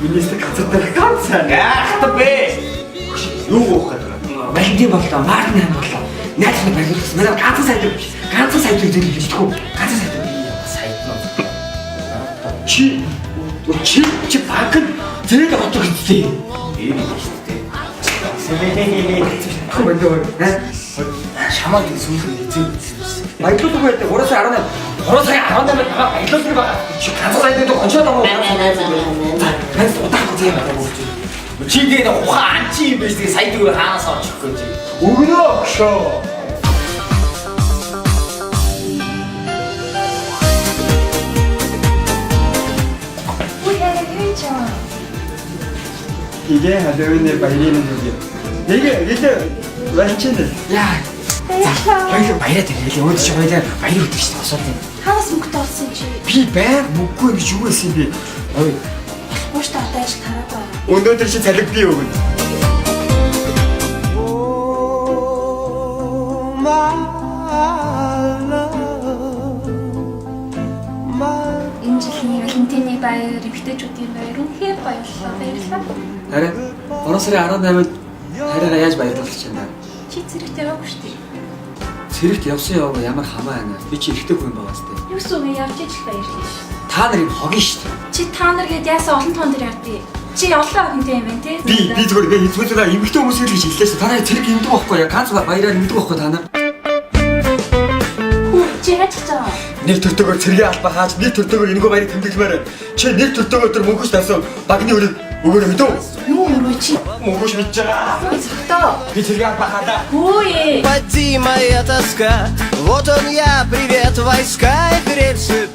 Министр концертаар ганцаа. Яах вэ? Юу уух гэдэг вэ? Валентин боллоо, Мартин хан боллоо. Найз нар баярлуулсан. Манай ганцхан сайд биш. Ганцхан сайд зэрэг хийж чадахгүй. Ганцхан сайд. Сайд нь. Чи чи чи банк нь зээл авах хэвчээ. Тийм шүү дээ. Хөө бандаа. Шамаг сүүлэн эзэн эзэн. Баярлуулах байдаг 3 сарын 18. 3 сарын 18-нд байгаа баярлуулдаг байгаа. Чи ганцхан сайд гэдэг хоншоод байгаа. За, ганц удаахгүй зэм байгаа. Чи тэгээд ухаан анчи юм биш тэгээд сая зүгээр хаанаас очих гэж. Өгнө шоо. Үгүй юу ч юм. 이게 할로윈의 баярын нүг. Нэг нэлээ Валентин. Яа. Баярлалаа. Хоёул баяраа тэрэлээ. Өөд чи хоёлаа баяр өгдөг шүү дээ. Асуулт юм. Хаанаас мөнгөтэй олсон чи? Би байг мөнгөгүй гэж юу байсан би? Ой. Болохгүй шүү дээ одоо ажил тараад байгаа. Өнөөдөр чи цалиг би өгнө. Энэ жилийн Валентины баяр, эмэгтэйчүүдийн баяр үнэхээр баярлалаа. Баярлалаа. Харин 3 сарын 18-нд хараагаа яаж баярлах гэж байна? Чи цэрэгт яваагүй шүү дээ. Цэрэгт явсан яваагүй ямар хамаа байна. Би чи эрэгтэй хүн байгаа сте. Юу гэсэн үг явж ижил баярлаа шүү. Та нар юм хогийн шүү дээ. Чи та нар гээд яасан олон тоон дээр явдیں۔ Чи олон охинтой юм байна те? Би зүгээр би зүгээр эмэгтэй хүмүүс л гэж хэллээ шүү. Та нар цэрэг юмдаг байхгүй яа. Ганц баяраар юмдаг байхгүй та нар. Хүү чи яаж хийж байгаа? Нэг төртөөгөр цэргийн албаа хааж, нэг төртөөгөр энэгүй баярыг тэмдэглэмээр байна. Чи нэг төртөөгөр тэр мөнгөс тавьсан багны өрийг өгөөрэй мэдв. Юу өрөө чи? Мөнгөс мэдж байгаа. Зөвхөн. Би цэргийн албаа хаалаа. Хүү ээ. Поди, моя тоска, вот он я, привет, войска, их рельсы.